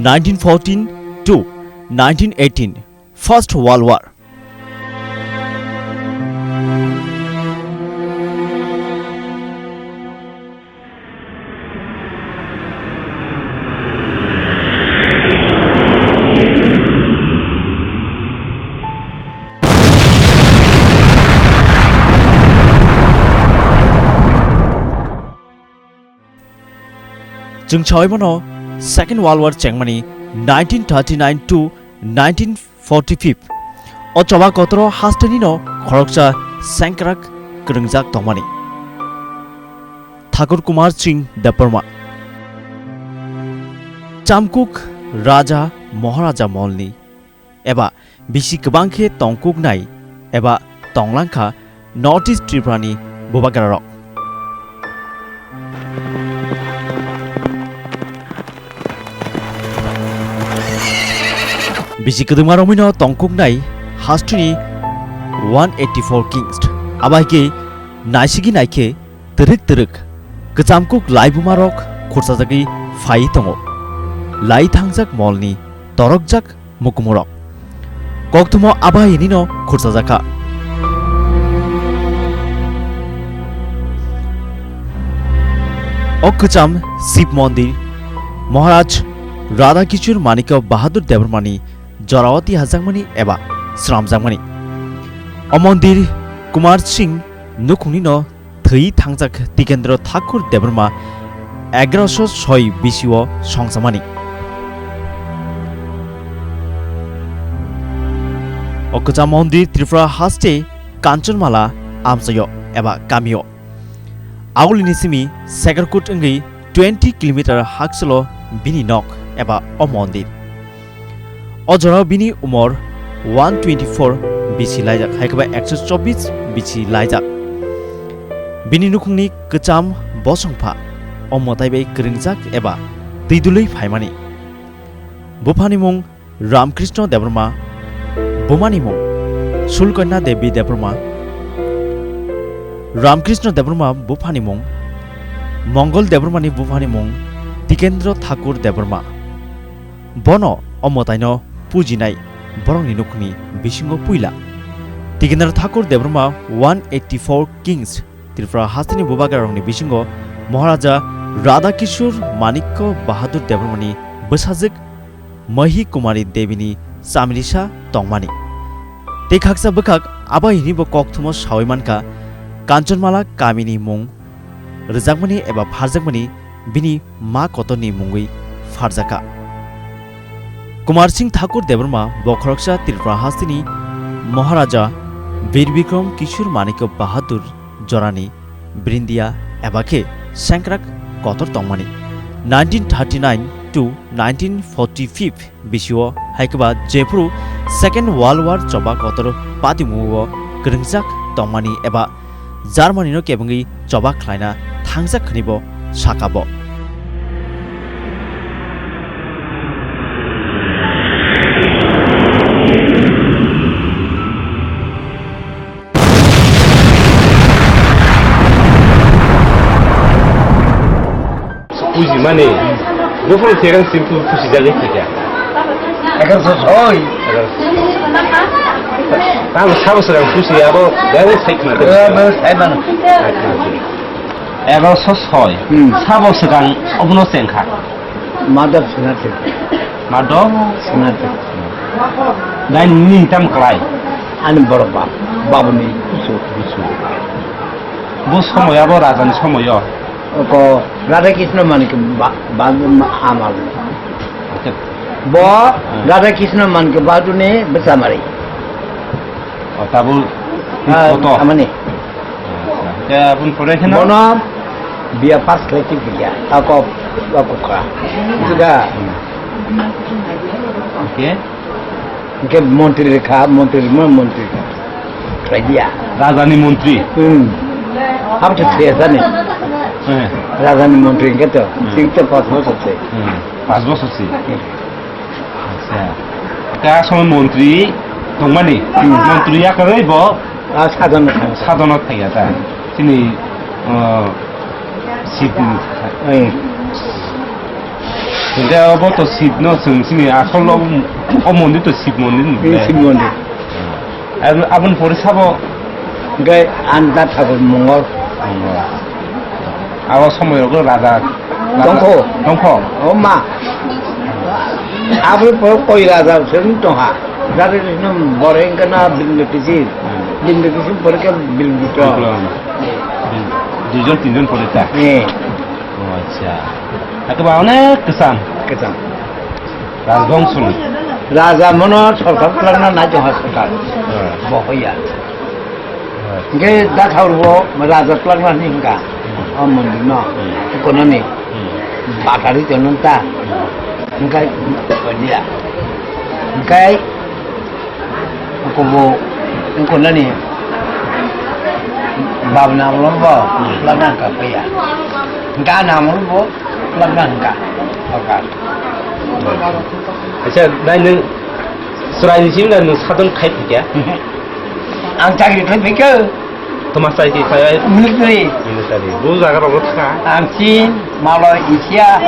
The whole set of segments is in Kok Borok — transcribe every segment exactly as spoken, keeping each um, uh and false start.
Nineteen fourteen to nineteen eighteen, First World War. Chwng sawi mano, Second World War chengmani nineteen thirty-nine to nineteen forty-five. O choba kotoro hasteni no khoroksa sengkrak kwrwngjak tongmani. Thakur Kumar Singh Debbarma. Chamkuk Raja Maharaja Molni eba bisi kwbang khe tongkuknai eba tonglangkha North East Tripura ni bubagra rok. Bisi kwdwma romwi no tongkuknai hasteni one eighty-four kings. Abai khe naisigi naikhe twrwk twrwk kwchamkuk laibuma rok khursajagwi phai tongo. Lai thangjak molni torokjak mukumurok. Kokthumo abaini no khursajakha. O kwcham Shiv Mondir, Maharaj Radha Kishore Manikya Bahadur Debbarmani jorao tihajakmani eba swnamjakmani. O mondir Kumar Singh nukhungni no thwi thangjak Tikendra Thakur Debbarma egaroso soi bisio songsamani. O kwcham mondir Tripura haste Kanchanmala amchaio eba kamio. Agulini simi Sekarkut wngwi twenty kilometer hakchalo bini nok eba o mondir. O jorao bini umor one twenty-four bisi laijak, hai khe ba ekso chobbish bisi laijak. Bini nukhungni kwcham bosongpha o mwtai bai kwrwngjak eba twi dului phaimani. Buphani mung Ramkrishna Debbarma, bumani mung Sulkanya Devi Debbarma. Ramkrishna Debbarma buphani mung Mongol Debbarmani buphani mung Tikendra Thakur Debbarma. Bono o mwtaino pujinai borokni nukhungni bisingo puila. Tikendra Thakur Debbarma one eighty-four Kings Tripura hasteni bubagrarokni bisingo Maharaja Radha Kishore Manikya Bahadur Debbarmani bwsajwk Mahi Kumari Debini chamrisa tongmani. Tei khaksa bwkhak abai hwnwi bo kokthumo sawi mankha, Kanchanmala kamini mung rwjakmani eba pharjakmani bini ma kotorni mungwi pharjakha. Kumar Singh Thakur Debbarma bo khoroksa Tripura hasteni Maharaja Bir Bikram Kishore Manikya Bahadur jorani brindia eba khe sengkrak kotor tongmani. Nineteen thirty-nine to nineteen forty-five bisio hai khe ba jephuru Second World War choba kotor patimungo kwrwngjak tongmani eba Germany no kebengwi choba khlaina thangjak hwnwi bo sakha bo. Bujimani, buphang serang simple pusi jagwi thakya. Ekan so soi. Tamo sabo serang pusi abo gari side ma. Abo side ma. Ebo so soi. Hmm. Sabo swkang obono chengkha. Madhav Senapati. Madhav? Senapati. Dai nini tam klai? Ani borok bab, babuni kusu. Kusu. Bo somoy abo rajani somoyo? Oko Radha Krishna Manik ba, ba, amal. Acha. Bo Hmm. Radha Krishna Manik Bahadurni bwsamari. O, tabuk Ah, photo. Amani. Acha, te aboni pore kheno? Bono biya pass khlai tik biya. Ako, ako kha. Juga. Hmm. Oke. Oke, montri rekha, montri mo, montri kha. Khlai biya. Rajani montri? Hmm. Hab to thriya jani. Eh. Rajani montri ke to. Hmm. Tik to pass mo sote. Hmm. Pass mo sote. Hmm. Acha. Ka somoy montri tongmani. Hmm. Montri yakarwi bo Ah, sadhana thang. Sadhana thangya ta. Chini, uh, siti. Oi. Hwnkhe obo to Shiv no chwng sini asol o, o mondir to Shiv mondir ni. Shiv mondir. Aboni pore sabo. Hwnkhe Anda Thakur Mongol. Abo somoi rogo raja. Tongkho. Tongkho. O ma. Abo pore koi raja sini tongha. Raja sini bore hwnkhe na Bilbiti si. Bilbiti si pore khe Bilbiti. Duijon tinjon pore ta. Eh. O acha. Haikhe ba onek kwcham. Kwcham. Rajbongso ni. Raja mono sorkar twlangna nai tongha sorkar. Bo hoya. Hwnkhe da thaur bo raja twlangna ni hwnkha. O mondir no. Kono ni. Batari tonon ta. Hwnkhe dia. Hwnkhe Kubu, kubu nani bab na amlo bo, hmm, lana ka paya. Ga na amlo bo, lana ka. Oka. Acha, dai nung surai ni sim na nung sadon khai phikya? Ang chakri khai phikya. Toma sai ki khai? Military. Military. Bu jaga rogo thaka? Ang Chin, Malay, Asia.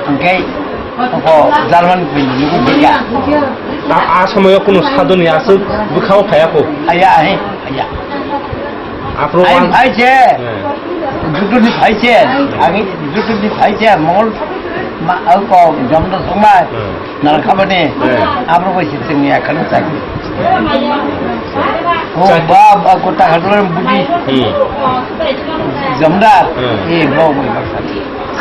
Hwnkhe, oko German bini nukgo bwkha. A, a somoyo kunu sadoni aswk bwkhao phaiya kho. Phaiya, he, phaiya. Aphuru ai wan- phai se. Hmm. Jutuni phai se. Hmm. Ani jutuni phai se. Mol ma, oko jomda songma. Hmm. Nalkhabani. Hmm. Aphuru bai se chwngni akhano chakri. Oh, chak- ba, ba, kota khadran budi. Hmm. Jomda. Hmm. Eh, bo, bo, bo.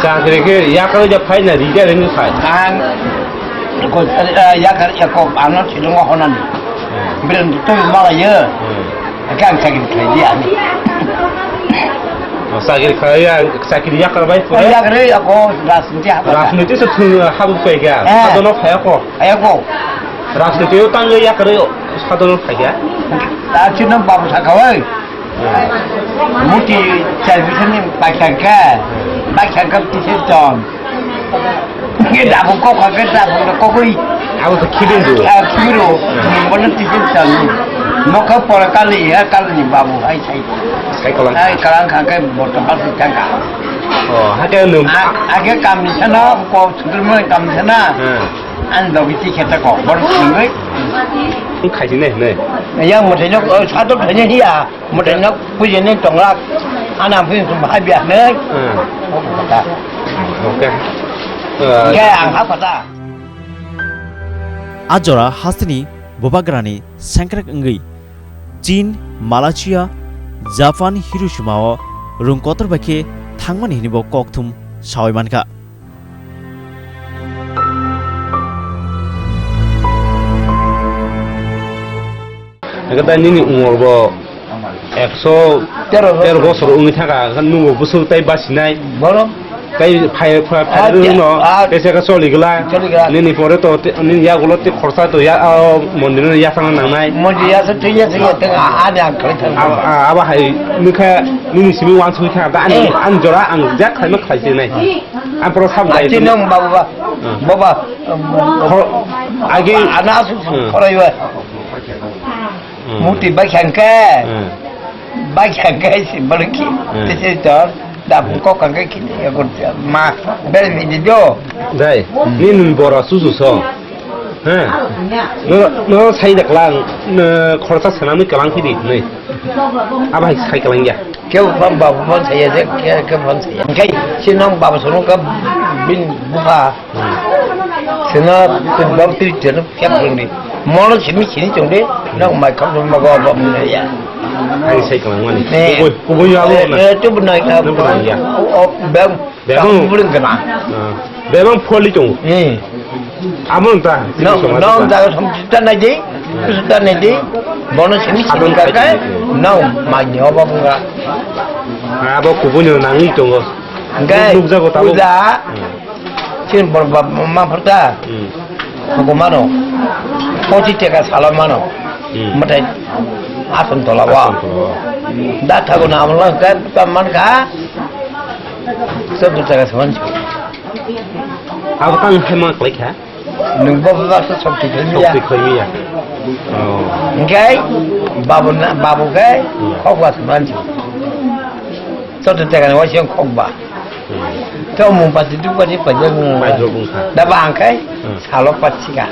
Chakri khe yakarwi ja phai na rida rengwi phai. Ang ko, eh, yakar, yakar, ano thilungo honani. Hmm. Biren tu mala ye. Hmm. Aka ang chakri khai di ani. O chakri khai ya, chakri yakar bai pura. Yakar ya ko rajniti haba. Rajniti se thung habu kai ga. Eh. Adono phaya ko. Phaya ko. Rajniti o tang yakar sadono phaya. Ta chino babu sakawai. Muti chai bisini paikangka, paikangka tisi ton. Nge dabu kok kangka dabu na kokoi. Abo to khibin do. Ah, khibiro. Bono tisi ton. Mokha pora kali ya kali ni babu hai sai. Sai kalang. Hai kalang kangka boto pasi kangka. Oh, hake nung. Ake kamni sana ko sudurmo kamni sana. Hmm. An dogi ti kheta ko bor nungoi. Khaisi ne ne. Yang mothai nok satu thanya hiya. Mwtai nok pujani tonglak, ana pujani sum hai biya hinwi. Hmm. Oke. Oke. Eh, khe ang ha kota. A jora hasteni bubagrani sengkrek wngwi Chin, Malaysia, Japan, Hiroshima o rung kotor bai khe thangmani hwnwi bo kokthum sawi mankha. Hwnkhe tai nini umor bo ekso tero bosor wngwi thangkha, hwnkhe nwng bo bwswk tai basinai. Borom. Tai phai, phai, phai Ah, rwngno, ah, tei se khe choli glak. Choli glak. Nini pore to, te, nini yagulo te khorsa to ya, ah, mondir no yasakna nangnai. Mondir yasa twi yasa ya teng, ah, ani ang khlai thang. Abo, ah, abo hai nwkha nini simi wansugwi thangkha, ani, Eh. Ani jora ang jak khlaima khlai se nai. Ang poro sab dai. Chini wng baba ba. Hmm. Baba. Khor-, agi. Ana asu Hmm. Khoroi ba. Hmm. Muti bai khangke. Hmm. Bai khangke si balki. Hmm. Tisi tor. Da Hmm. Ko khangke kini ya ko ma. Bel mi di do. Dai. Hmm. Ni nun bora susu so. He. No, no sai da klang, no, khorsa sanami klang phidi, nei. Abo hai sai klang ya. Kebo phan babu phan saya je, ke, ke phan saya. Kai, si nong babu sono ka bin buka. Hmm. Sino tu babu tu jeno kya phan ni. Mono simi sini chong de, nong mai kam ma go babu ne ya. Hai sai klang mani. Ne. Kubui, kubui ya lo na. Eh, tu benar ka. Tu benar ya. Oh, oh, bang. Bebang. Bebang poli tongo. Hmm. Amo ta. No, no, ta thum ta nai di. Hmm. Ta nai di. Bono sini sini ka kai. No, ma nyo ba bunga. Abo kubuni nangni tongo. Ngai. Nuk jago tabo. Uda. Hmm. Chin bor ba ma pharta. Hmm. Ko mano. Poti teka sala mano. Hmm. Matai ason tola wa. Ason tola wa. Da thago na amla ka man ka. Sottur taka saman. Abo tang hai ma khlai kha? Nwng bo bebak sa sokti khlai miya. Sokti khlai miya. Oh. Hingkai babu na, babu kai Hmm. Khokba saman. Sottur taka ni waising khokba. Hmm. Tei omung pati duk pati pajak nung. Bai drop wngkha. Da ba ang khai Hmm. salo pachika.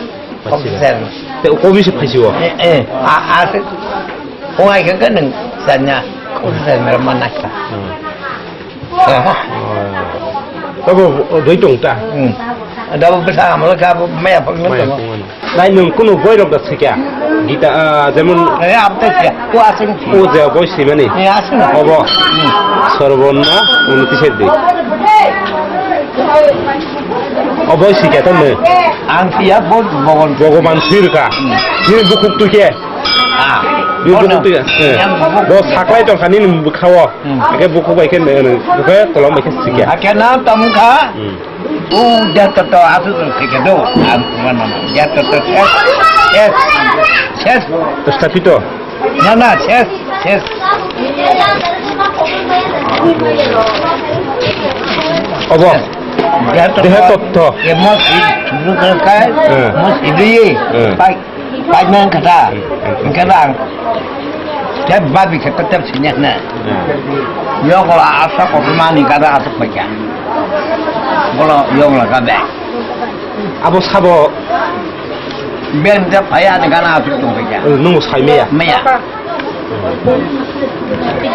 Pachika. Officer. Tei o kobi se phaisio? Eh, eh, a, a se. Ong ai kha nung sanya. Officer mera mana kha. Hmm. Aha. Oh. Tabo doi tong ta? Hmm. Da ba bwsa amala kha bo maya phang Maya tong. Phang ano. Nai nwng kunu boirok da sikya? Gita, ah, jemon Eh, abte sikya. O aswng si. O je boi simani? Eh, aswng. Obo? Hmm. Sorbonno unoti seddi. O boi sikya to nwng? Ang siya bo Bhogoban. Bhogoban sirka. Hmm. Nini bukhuk tuikhe? Ah. Nini bukhuk tuikhe? Eh. Yang bukhuk. Bo saklai tongkha nini bwkhao. Hmm. Ake bukhuk bai khe, eh, bwkhe kolom bai khe sikya. Ake na tamo kha? Hmm. O, jatto to aswk rok theke do, ang mano. Jatto to ses, ses, ses. Stapito. Na, na, ses, ses. Obo. Jatto Deha to, totto. Ye mo si, lu kai, Eh. mo si dui, Eh. pai. Paimang kata, Hmm. kata ang. Tei babi kata tep sinya na. Hmm. Yokla asa kotormani kata asa paikha. Bolo yokla kata. Abo sabo. Ben tep phaya ni kana asa tong paikha. Eh, nung sai meya? Meya.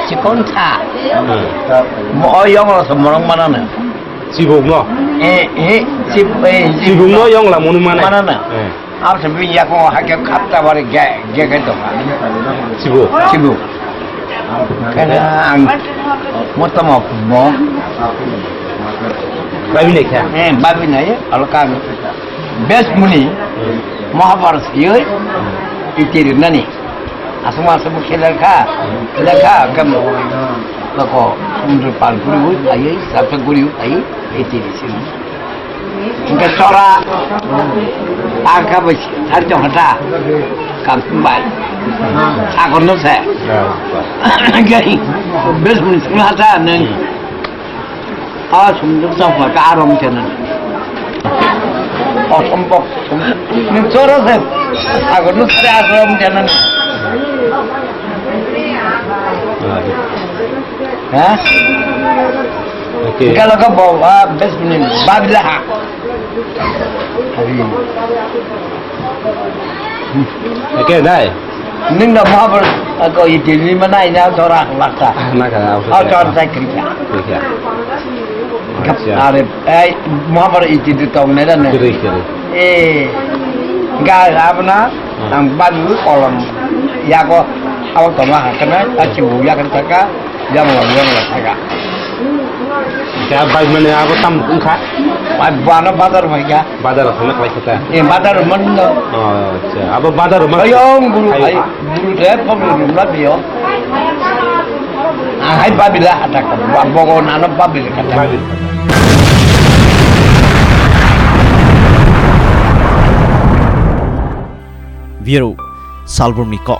Chikon sa. Hmm. Mo yokla sa morong mana na. Chibuk no? Eh, eh, chib-, eh, chibuk no yokla munu mana? Mana na. Eh. Abo se bini yakungo hakhe khapta bari ge, ge khe tongkha. Chibu. Chibu. Khe ang motoma mo. Babi naikha? Eh, babi nai, alo kang. Best muni, Mahabharat siyoi, iti rinani. Aswk aswk khe lekha, lekha, khe mo. Lako, sumudro pal guriui, ayui, sapsa guriui, ayui, iti rinani. Hingke chora, ta kha bai sari tongkha ta, kamsung bai. Sagon no se. Hingke bes mun sung ha ta neng. A sumduk tongkha ta arom kena. Osombok. Neng chora se, sagon no se arom kena. Ha? Oke. Kalau kau bawa bes muni babila ha. Oke, dai. Ning da ma bar ko iti ni mana ina dora lakta. Na ka. Au chor sai kriya. Kriya. Acha. Are ai ma bar iti du tong ne da ne. Kriya, kriya. Eh. Ga abna Hmm. ang babu kolom. Ya ko au toma ha kana achi bu ya kan taka. Yang lo, yang lo, thaga. Khe bike mane abo tam wngkha? Bike bo ano bazar phaikha. Bazar thangna khlai kha ta? Eh, bazar man no. Oh, acha. Abo bazar man. Ayong guru, Hai. Ay, guru de pablo rumla biyo. Ah, hai babila atak, ba-, bogo nano babila kata. Babil. Bureau, Salbrum ni kok.